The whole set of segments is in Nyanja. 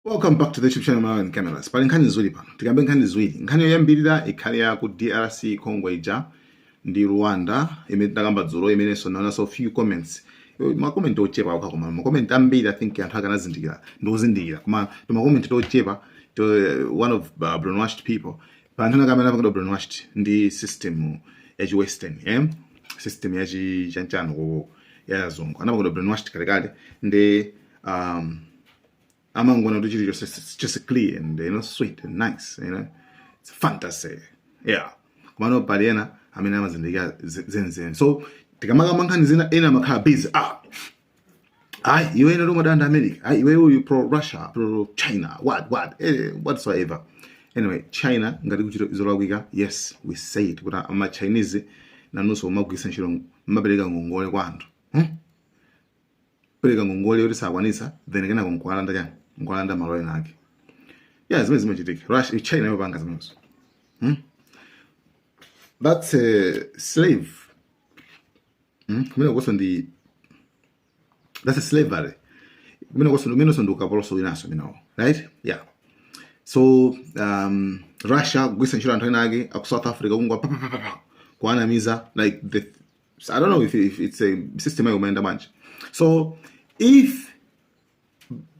Welcome back to the YouTube channel Malawi Cameras. Pali nkhani ziwiri pano. Tikambe nkhani ziwiri. Nkhani yoyambirira ikhale ya ku DRC Congo ija ndi Rwanda imene tinakamba dzulo, imenenso naonanso few comments. Ma comment ochepa okha, koma ma comment ambiri I think anthu akanazindikira ndi kuzindikira. Koma ndi ma comment ochepa to one of brainwashed people. Pa anthu ena kamene apangidwa brainwashed ndi system yachi Western, eh? System yachi chanchano ko ya azungu. Anapangidwa brainwashed kalekale ndi amangona kuti chilichonse it's just clear and sweet and nice, it's fantasy, yeah. Komano pali ena amene amazindikira zenizeni. So tikamakamba nkhani zina, ena amakhala busy, "Ah, ayi, iwe ena umadanda America, ayi, iwe uyu pro Russia, pro China, what whatsoever." Anyway, China ngati kuchita zolakwika, yes, we say it kuti ama Chinese nanunso umagwiritsa ntchito, mapereka ngongole kwa anthu, Pereka ngongole yoti sakwanitsa, then kenako nkuwalanda chani? Nkuwalanda malo ena ake. Yeah, zimene zimachitika. Russia, China imapanga zimenezo, That's a slave, Kumene koso ndi, that's a slavery. Kumene koso, kumenenso ndi ukapoloso winanso minawo, right? Yeah. So Russia kugwiritsa ntchito anthu ena ake aku South Africa, kungwa pa pa pa pa pa, kuanamiza like the, I don't know if it's a system ayo bwanji. So if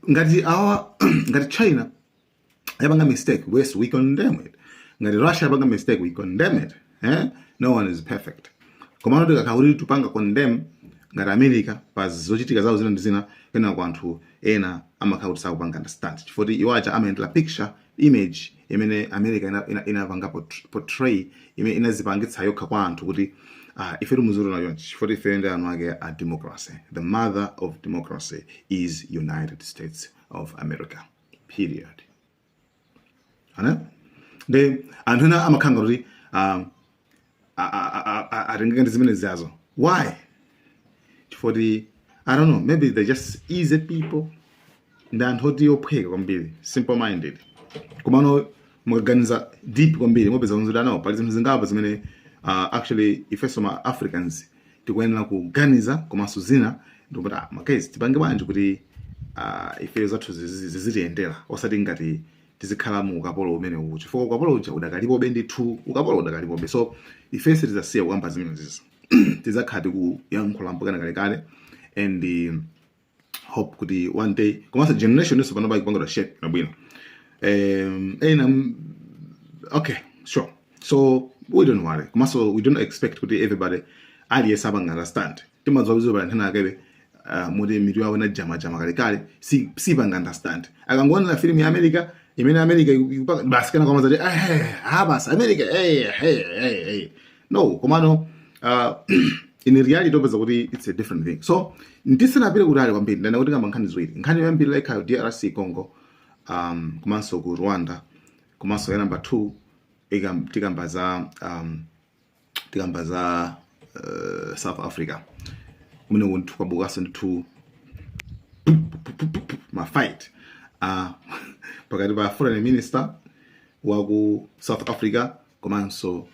ngati awa, ngati China yapanga mistake, yes, we condemn it. Ngati Russia yapanga mistake, we condemn it, eh? No one is perfect. Komano tikakhala kuti tupanga condemn ngati America pa zochitika zawo zina ndi zina, kena ku anthu ena amakhala kuti sakupanga understand, chifukwa iwo aja amayendera picture, image imene America inapanga portray, imene inazipangitsa yokha kwa anthu kuti ife timuziona chonchi, chifukwa ife ndi anthu ake a democracy. The mother of democracy is United States of America, period. Ana ndi anthu ena amakhala kuti atengeka ndi zimene ziyazo. Why? Chifukwa I don't know, maybe they're just easy people, ndi anthu oti ophweka kwambiri, simple minded. Komano mukaganiza deep kwambiri, mupeza kuti ano pali zinthu zingapo zimene actually ifenso ma Africans tikuyenera kuganiza, komanso zina ndikuti, ah, makezi tipange bwanji kuti ifeyo zathu zizitiyendera, osati ngati tizikhala mu ukapolo umene uwu, chifukwa ukapolo uja udakalipobe ndithu, ukapolo udakalipobe. So ifenso tizasiya kukamba zimene zizi, tizakhala tikuyankhula mpakana kalekale and hope kuti one day, komanso generation iso panopa ikupangidwa shape nabwino. Ena okay, sure. So we don't worry, komanso we don't expect kuti everybody, aliyense apanga understand. Timadziwa kuti pali nthena akebe muti mitu yawo inajamajama kalekale, si sipanga understand. Akangoonera film ya America imene America ikupanga basi, kana kwamazati, eh, ah, basi America, eh, hey, hey, hey. No, komano in reality topeza kuti it's a different thing. So ndisanapite kutali kwambiri, ndana kuti kamba nkhani ziwiri. Nkhani yoyambiri like DRC Congo, komanso ku Rwanda, komanso ya number 2 tikamba za South Africa, kumene kunthu kwabukanso ndithu ma fight pakati pa foreign minister wa ku South Africa komanso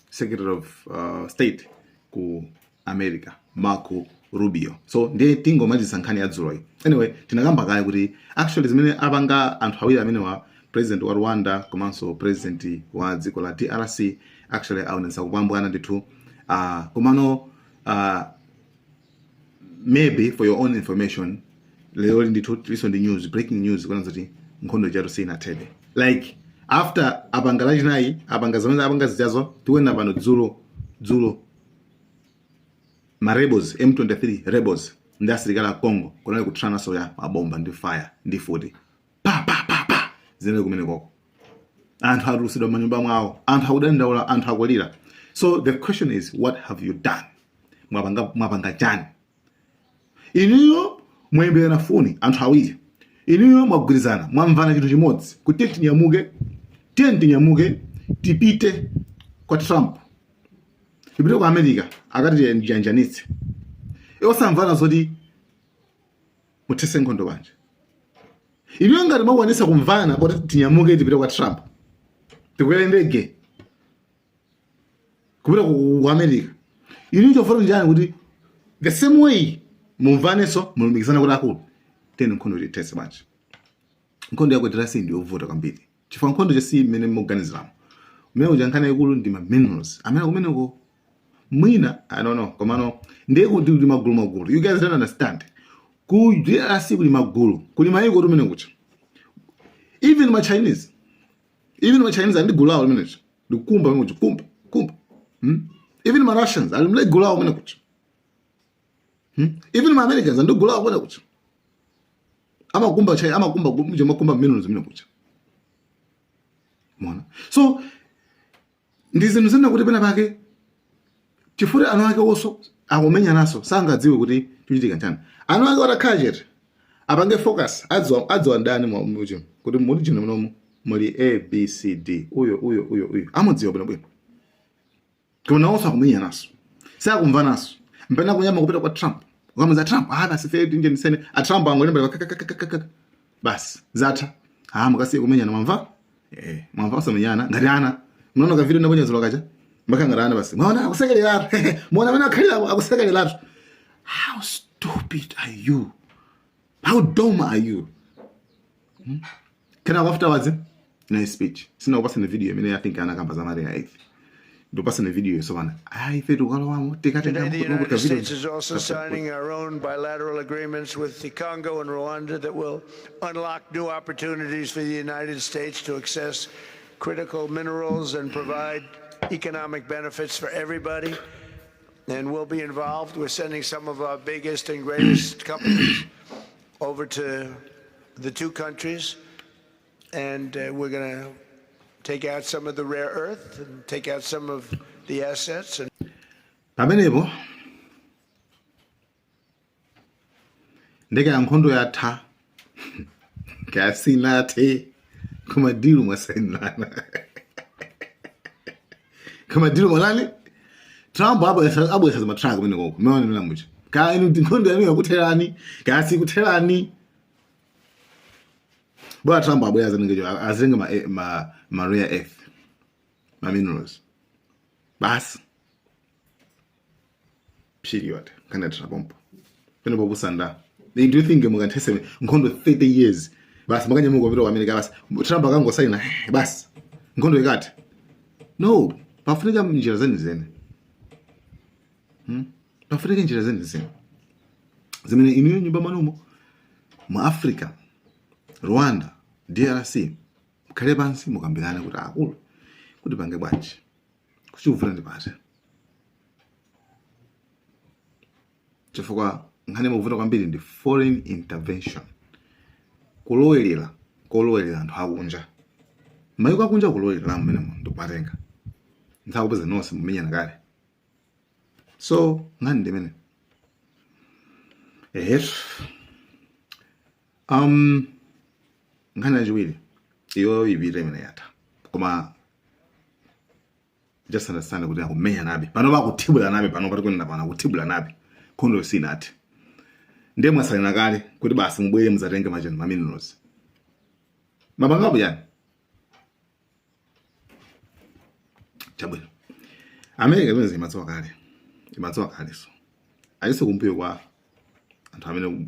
secretary of state ku America, Marco Rubio. So ndiye tingomaliza nkhani ya dzuloyi. Anyway, tinakamba kale kuti actually zimene apanga anthu awiri amenewa, president wa Rwanda komanso president wa dziko la DRC, actually aonetsa kupambana ndithu. Komano maybe for your own information, lero ndithu tiliso ndi news, breaking news, kuona kuti nkhondo ijatu sinathebe. Like after apanga Lachinayi, apanga zamene apanga zijazo, tikuona pano dzulo dzulo ma rebels, M23 rebels ndi asilikali a Congo kunali kuthiranaso ya mabomba ndi fire ndi futi, pa pa pa pa, zinali kumene koko. Anthu atulusidwa m'manyumba mwawo, anthu akudandaula, anthu akulira. So the question is, what have you done? Mwapanga chani inuyo? Mwayembelana foni anthu awiri, inuyo mwagwirizana, mwamvana chinthu chimodzi kuti tiye tinyamuke, tiye tinyamuke tipite kwa Trump, tipite ku America akati tiyanjanitse. Osamvana zoti muthese nkhondo banja. Inuyo ngati mwakwanisa kumvana kuti tinyamuke tipite kwa Trump, tikwere ndege kupita ku America, inu chofuna njani kuti the same way mumvanenso, mulumikizana kuti akulu, tiyeni nkhondo tithese bwanji? Nkhondo ya ku DRC ndi yovuta kwambiri, chifukwa nkhondo ija si mmene mukuganiziramo. Umene uja nkhani yaikulu ndi ma minerals amene kumeneko mwina, I don't know, komano ndiye kuti kuli magulu magulu. You guys don't understand. Ku DRC kuli magulu, kuli mayiko tumene kucha, even ma Chinese, even ma Chinese ali ndi gulu lawo limene likukumba kumene kucha, kumba kumba, Even ma Russians ali ndi gulu lawo kumene kucha, Even ma Americans ali ndi gulu lawo kumene kucha, amakumba China, amakumba kumja, amakumba minerals kumene kucha, mona. So ndi zinthu zina kuti pena pake chifukwa eni ake wonso akumenyanaso, sangadziwe kuti chikuchitika nchani. Eni ake atakhala chete, apange focus, adziwa, adziwa ndani muchi kuti muli chino munomu muli A B C D, uyo uyo uyo uyo, amudziwa bwinobwino. Koma nawonso akumenyanaso, sakumvanaso, mpena kunyama kupita kwa Trump, ukamuza Trump, ah, basi fe tinje nisene a Trump angolemba kakakakakaka, basi zatha. Ah, mukasiye kumenyana, mwamva? Eh, mwamva, osamenyana ngati ana. Mnaona ka video naponya dzulo kacha, mbaka ngati ana basi. Mwaona akusekereratu, mwaona amene akhalira akusekereratu. How stupid are you? How dumb are you? Kenako afterwards na speech sinakupatsani video imene I think anakamba za Maria 8, ndikupatsani video yosopana. Ayi, ife tikalowamo tikatenga Today, the United States is also signing our own bilateral agreements with the Congo and Rwanda that will unlock new opportunities for the United States to access critical minerals and provide economic benefits for everybody. And we'll be involved. We're sending some of our biggest and greatest companies over to the two countries. And we're going to take out some of the rare earth and take out some of the assets. And Pamenepo ndeke ya nkhondo yatha kaya sinathe, koma deal mwasainirana, koma deal mwanani Trump abwesa abwesa zimatraka kumene koko mmeone mene mucha kaya inu nkhondo yanu yakutherani kaya sikutherani, bwana Trump abwera azatenge azatenge ma rare earth, ma minerals, basi, period. Kana Trump pene pokusanda. Do you think mukanthese nkhondo 30 years, basi makanyamuka kupita ku America, basi Trump akangosaina, basi nkhondo ikati? No, pafunika njira zenizeni, Pafunika njira zenizeni zimene inuyo nyumba mwanumo mu Africa, Rwanda, DRC, mukhale pansi mukambirane kuti akulu kuti pange bwanji, kuchikuvuta ndi pati, chifukwa nkhani imavuta kwambiri ndi foreign intervention, kulowelera, kolowelera anthu akunja, mayiko akunja kulowelera mmenemo ndikumatenga nthawi kupeza nonse mumenyana kale. So nkhani ndi imene ehe. Nkhani yachiwiri iyo ipite imene yatha, koma just understand kuti akumenyanabe pano, pakuthibulanabe pano, patikunena pano akuthibulanabe, nkhondo sinathe. Ndiye mwasaina kale kuti basi mubwere muzatenge macheni ma minerals, mapangapo yani. Chabwino, America zimene imadziwa kale, imadziwa kale, so alinso kumbuyo kwa anthu amene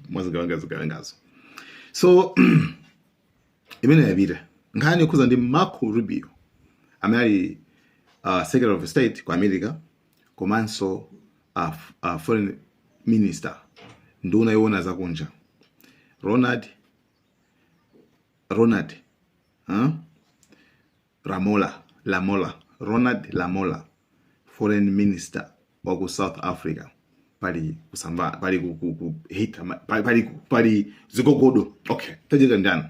mwazigawenga zigawengazo. So imene yapita nkhani yokhuza ndi Marco Rubio amene ali Secretary of State ku America komanso foreign minister, nduna yoona zakunja, Ronald, huh? Ramola Lamola, Ronald Lamola, foreign minister wa ku South Africa, pali kusamba, pali ku hit, pali zigogodo. Okay, tajika ndani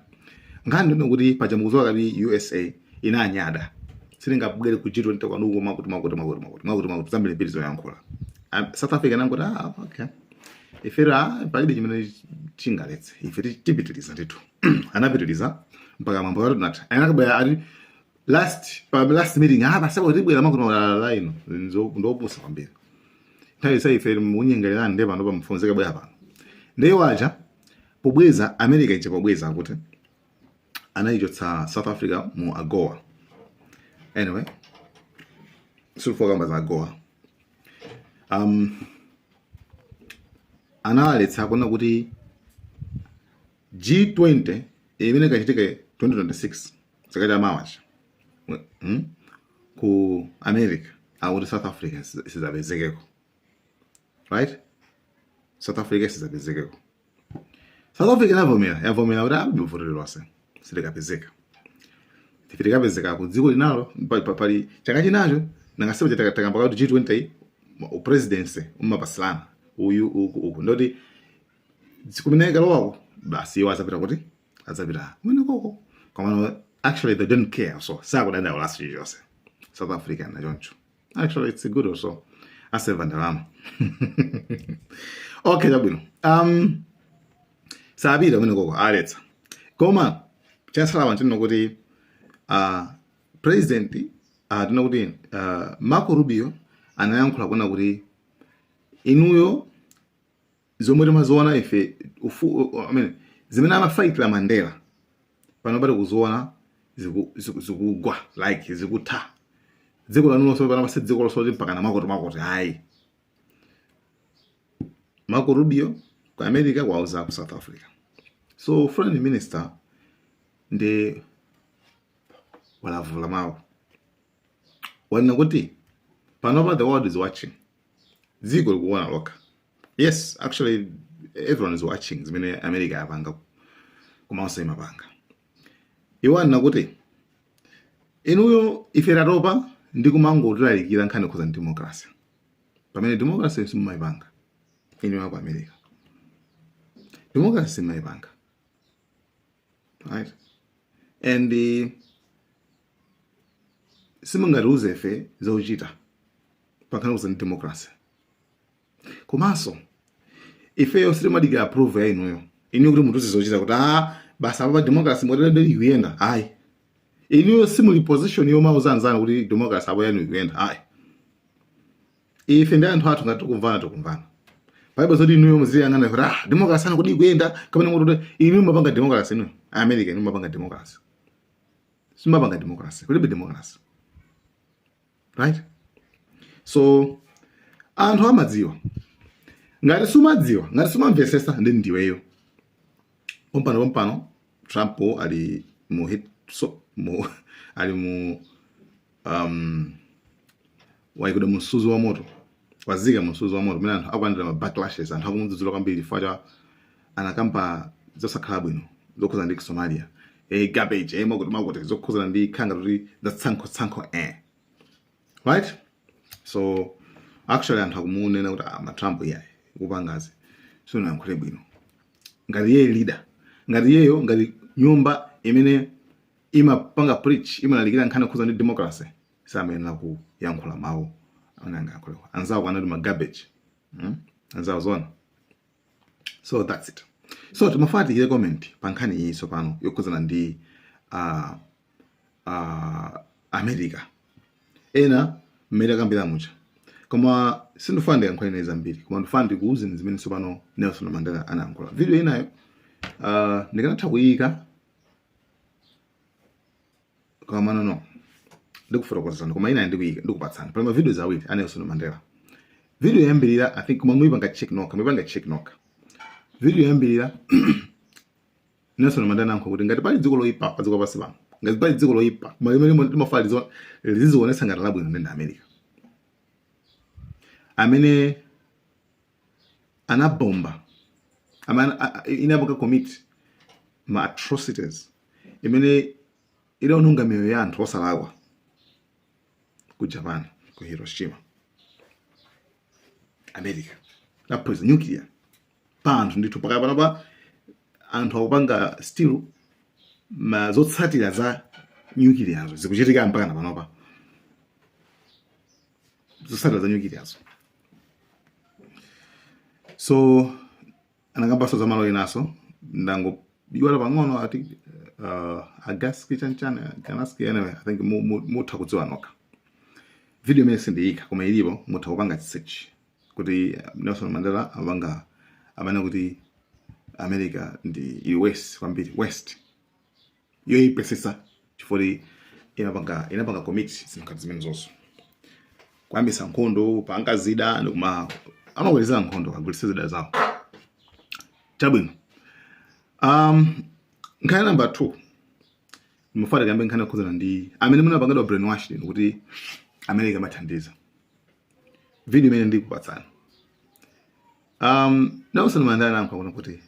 nkhani ndino kuti paja mukudziwa kati USA inanyada, sitingabwere ku G20 kwanuko, makuti makuti makuti makuti makuti makuti, zambiri mbiri zoyankhula. South Africa inangoti, ah, okay, ifero, ah, palibe chimene chingaletse ife, tipitiriza ndithu. Anapitiriza mpaka mambo yatu nati anakabwera ati last pa last meeting, ah, basi tibwera makuti la ino ndopusa kwambiri, nthawi isa ife munyengererani, ndiye pano pamfunzeka bwera pano. Ndiye waja pobweza America ija pobweza kuti anayichotsa South Africa mu AGOA. Anyway, sitikukamba za AGOA. Analetsa kuona kuti G20 Imene kachitike 2026, chaka cha mawachi, Ku America akuti South Africa sizapezekeko, right? South Africa sizapezekeko. South Africa inavomera, yavomera kuti abe vuto lilonse, silikapezeka. Ife tikapezeka ku dziko linalo pali chaka chinacho. Nangasepa takamba kuti G20 upresidency umapasilana uyu uku uku, ndoti kumene kalowako basi, iwo azapita kuti azapita kumene koko. Komano actually they don't care, so sakudandaulaso chilichonse South Africa nachoncho. Actually it's good also, aseva ndalama. Okay, chabwino. Sapita kumene koko, aletsa. Koma chasalawa nchino kuti president, tina kuti Marco Rubio anayankhula kuona kuti inuyo zomwe timaziona ife ufu, I mean, zimene amafightira Mandela pano pati kuziona zikugwa, like zikutha. Dziko lanu lonse pano pasi, dziko lonse kuti mpakana makoti makoti ayi. Marco Rubio ku America kwauza ku South Africa. So foreign minister ndi walavula mawu, wanena kuti panopa the world is watching, dziko likuona lokha. Yes, actually everyone is watching zimene America yapanga komanso imapanga. Iwo anena kuti inuyo, ife tatopa ndi kumangotilalikira nkhani khuza ndi democracy, pamene democracy simumayipanga inuyo ku America. Democracy simumayipanga, right? And simungatiuze ife zochita pankhani khuza ndi democracy. Komanso ifeyo sitimadikira approve ya inuyo, inuyo kuti mutiuze zochita kuti ah, basi apa pa democracy motere ikuyenda. Ayi, inuyo simuli position yomauza anzanu kuti democracy apo yanu ikuyenda. Ayi, ife ndi anthu athu ngati tikumvana, tikumvana. Palibe zoti inuyo muziyang'ana kuti ah, democracy anu kuti ikuyenda kapena kuti inuyo mapanga democracy. Inuyo America, inuyo mapanga democracy? Simapanga democracy, kulibe democracy, right? So anthu amadziwa. Ngati sumadziwa, ngati sumamvesesa, ndi ndiweyo. Pompano pompano Trump ali mu hit, so mu ali mu wayikidwa mu msuzi wa moto, wazika mu msuzi wa moto kumene anthu akulandira ma backlashes. Anthu akumudzudzula kwambiri chifukwa cha anakamba zosakhala bwino zokhuzana ndi Somalia, garbage, makuti makuti, zokhuzana ndi khanga kuti zatsankho tsankho, right? So actually anthu akumunena kuti ah, ma Trump iyayi, kupangazi sunayankhule bwino ngati iye leader, ngati iyeyo, ngati nyumba imene imapanga preach, imalalikira nkhani yokhuza ndi democracy, samayenera kuyankhula mawu amene angayankhule. Anzawo anati ma garbage, Anzawo zona. So that's it. So timafuna tiyike comment pa nkhani iyi tsopano yokhuzana ndi America. Ena mmene akambira mucha, koma sindifuna ndiyankhule naye zambiri, koma ndifuna ndikuwuzeni zimene tsopano Nelson Mandela anayankhula. Video inayo ndikanatha kuyika, koma no, ndikufotokozerani. Koma inayo ndikuyika, ndikupatsani. Pali ma videos awiri a Nelson Mandela. Video yoyambirira, I think, koma muyipanga check nokha, muyipanga check nokha. Video yoyambirira, Nelson Mandela anayankhula kuti ngati pali dziko loyipa pa dziko lapansi pano, ngati pali dziko loyipa koma limene limafuna lizizionetsa ngati labwino, ndi America, amene anabomba, amene inapanga commit ma atrocities imene idaononga miyoyo ya anthu osalakwa ku Japan, ku Hiroshima. America inaphulitsa nuclear pa anthu ndithu. Pakali panopa anthu akupanga still ma zotsatira za nuclear zikuchitika mpaka na panopa, zotsatira za nuclear. So anakambanso za malo inaso, ndango iwala pang'ono, ati agaski chanchani, ganaski. Anyway, I think mutha kudziwa nokha. Video imene sindiyika, koma ilipo, mutha kupanga search kuti Nelson Mandela apanga amene kuti America ndi US kwambiri, West yoyipesesa, chifukwa inapanga commit zinthu ngati zimene zonso, kuyambisa nkhondo, panga zida, ndikuma amakwezera nkhondo, agulitsa zida zawo. Chabwino. Nkhani number 2, mufuna tikambe nkhani yokhudzana ndi amene munapangidwa brainwash inu kuti America imathandiza. Video imene ndikupatsani, Nelson Mandela anayankhula kuno kuti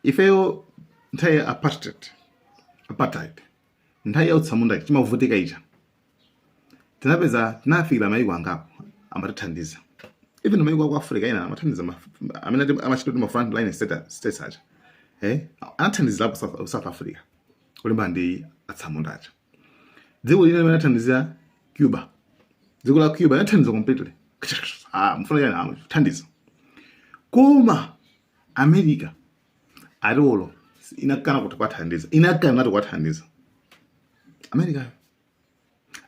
ifeyo nthawi ya apartheid, nthawi ya utsamunda, chimavutika icha, tinapeza, tinafikira mayiko angapo amatithandiza. Even mayiko aku Africa ena amathandiza, amene amachita kuti ma frontline states aja, anathandizirapo South Africa kulimbana ndi atsamunda aja. Dziko lina limene anathandizira, Cuba. Dziko la Cuba linathandiza completely. Ah, mfuna chani? Amathandiza. Koma America atiolo inakana kuti kwathandiza, inakana nati kwathandiza America.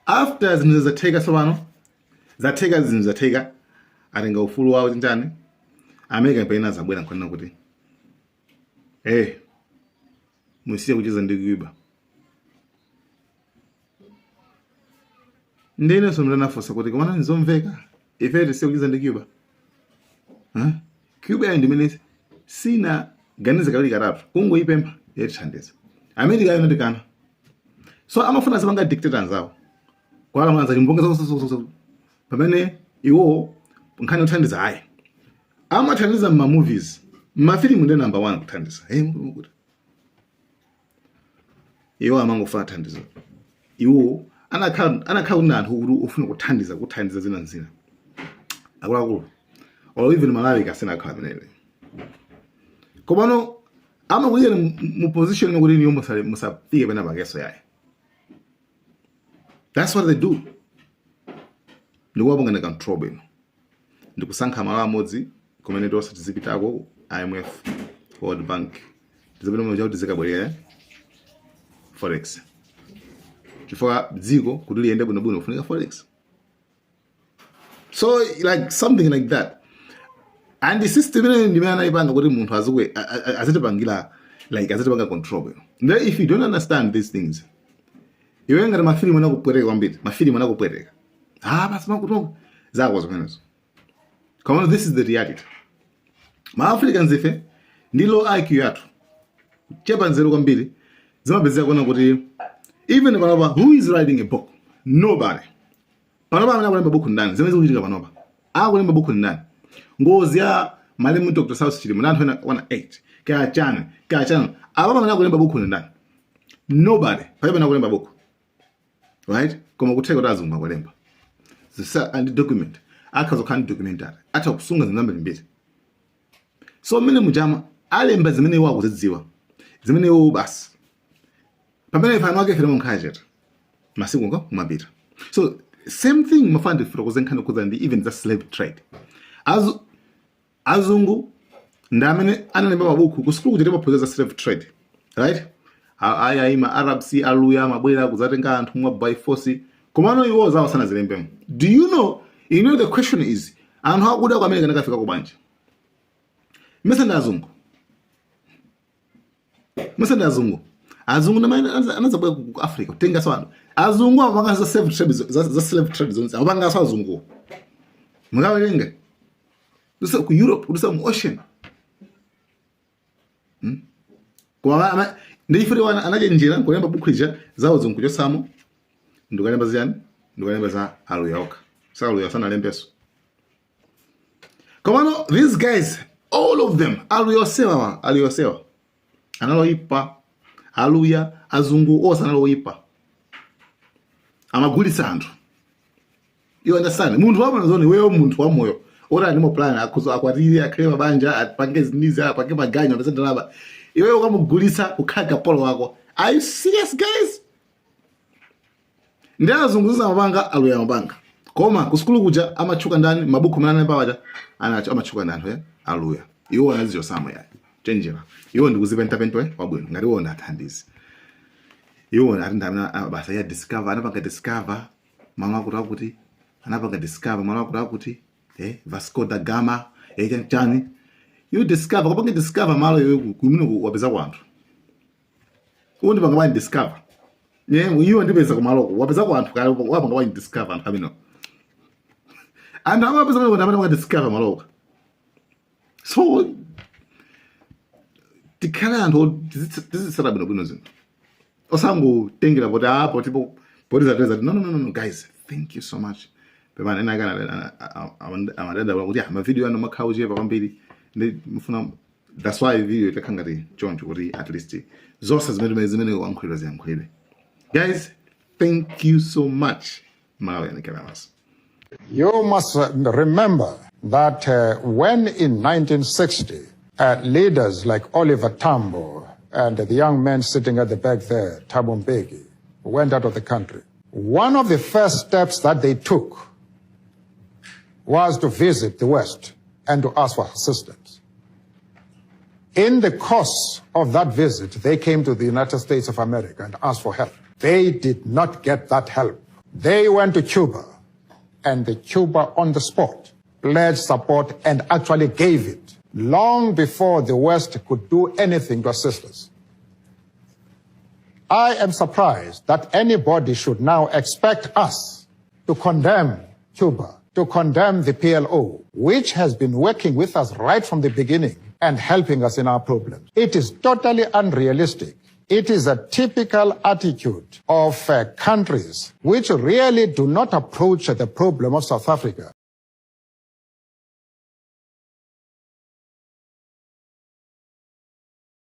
After zinthu zatheka, tsopano zatheka, zinthu zatheka, atenga ufulu wawo chinchani, America paina zabwera nkhonena kuti, "Musiye kucheza ndi Cuba." Ndinenso ndinafunsa kuti, "Komana nzomveka ife tisiye kucheza ndi Cuba, huh? Cuba yayo ndimene sina ganiza kawiri katatu, kungoyipempha yatithandiza. America yayo inatikana." So amafuna azipanga dictate anzawo kwala mwanza chimbonga zawo, pamene iwo nkhani yothandiza ayi, amathandiza mma movies, mmafilimu ndi number one kuthandiza. Hey, kuti iwo amangofuna thandizo, iwo anakhala kuti anthu kuti ufuna kuthandiza, kuthandiza zina zina akuluakulu, or even Malawi kasena akhala ameneyo. Komano amakuyikani mu position yokuti niyo musafike pena pakeso yayi. That's what they do. Ndikuwapangana control bwino, ndikusankha malo amodzi kumene tonse tizipitako, IMF, World Bank, tizipita momwe kuti zikabwerere forex, chifukwa dziko kuti liyende bwinobwino kufunika forex. So like something like that. And the system imene ndimene anayipanga kuti munthu azikwe azitipangira, like azitipanga control bwino. Then if you don't understand these things, iwe ngati mafilimu anakupweteka kwambiri, mafilimu anakupweteka, ah, basi makutonga zako zimenezo. Come on, this is the reality. Ma Africans ife ndi low IQ yathu, kuchepa nzeru kwambiri, zimapezeka kuona kuti even panopa, who is writing a book? Nobody. Panopa amene akulemba buku ndani? Zimene zikuchitika panopa, akulemba buku ndani? Ngozi ya malemu Dr Saulos Chilima ndi anthu ena 18, kaya chani, kaya chani, apa pamene akulemba buku ndani? Nobody. Palibe akulemba buku, right? Koma kutheka kuti azungu akulemba zisa and document, akhaza kukhala ndi documentary, atha kusunga zinthu mbiri. So mmene mujama alemba zimene iwo akuzidziwa, zimene iwo basi, pamene ife anu ake ife monkhala chete, masiku ngo kumapita. So same thing mafana ndifotokoze nkhani kudza ndi even za slave trade. Azungu ndi amene analemba mabuku. Ku sukulu kuti timaphunzira za slave trade, right? Ayi, ayi, ma Arabs, aluya amabwera kudzatenga anthu mwa by force, komano iwo zawo sanazilembemo. Do you know? You know, the question is, anthu akuda ku America nakafika ku bwanji? Mese ndi azungu? Mese ndi azungu? Azungu ndamene anazabwera ku Africa kutenga anthu. Azungu amapanga za slave trade, za slave trade zonse amapanga azungu. Mukawerenga kusa ku Europe, kusa mu ocean. Koma ndifuri wana anachenjera kulemba buku lija, zawo zinkuchosamo, ndikulemba ziyani? Ndikulemba za aluya okha. Sa aluya sanalembeso. Komano these guys, all of them, aluya osewa, aluya osewa analoyipa, aluya, azungu onse analoyipa, amagulitsa anthu. You understand? Munthu wabwino zoni, wewe munthu wamoyo oti ali mo plan akhuzo, akwatire, akhale mabanja, apange zinizi, apange maganyo, apeze ndalama, iwewe ukamugulitsa kukhala kapolo wako. Are you serious, guys? Ndi azungu mapanga, aluya mapanga. Koma ku sukulu kuja amatchuka ndani? Mabuku amene analemba waja amatchuka ndi anthu, aluya. Iwo anazichosamo yayi, chenjera. Iwo ndikuzipentapento, wabwino ngati iwo ndathandizi. Iwo ati ndi amene basa ya discover, anapanga discover malo akuti akuti, anapanga discover malo akuti akuti, Vasco da Gama, chani chani. You discover, kupanga discover malo iwe kumene wapeza ku anthu uwo ndipanga bwanji discover? Iwo ndipeza kumaloko, wapeza ku anthu kale, wapanga bwanji discover anthu amene, anthu amapeza kumene, amene waka discover maloko? So Tikhale anthu tizitsata bwinobwino zinthu, osangotengera poti apo tipo poti zateza. No, no, no, no, guys, thank you so much. Pepani, ena akana amadanda kuti ma video ano makhala ochepa kwambiri ndi mufuna. That's why video itakhala ngati choncho, kuti at least zonse zimene wankhulidwa ziyankhulidwe. Guys, thank you so much. Malawi Cameras. You must remember that when in 1960, leaders like Oliver Tambo and the young man sitting at the back there, Thabo Mbeki, went out of the country, one of the first steps that they took was to visit the West and to ask for assistance. In the course of that visit, they came to the United States of America and asked for help. They did not get that help. They went to Cuba, and the Cuba on the spot pledged support and actually gave it long before the West could do anything to assist us. I am surprised that anybody should now expect us to condemn Cuba, to condemn the PLO, which has been working with us right from the beginning and helping us in our problems. It is totally unrealistic. It is a typical attitude of countries which really do not approach the problem of South Africa.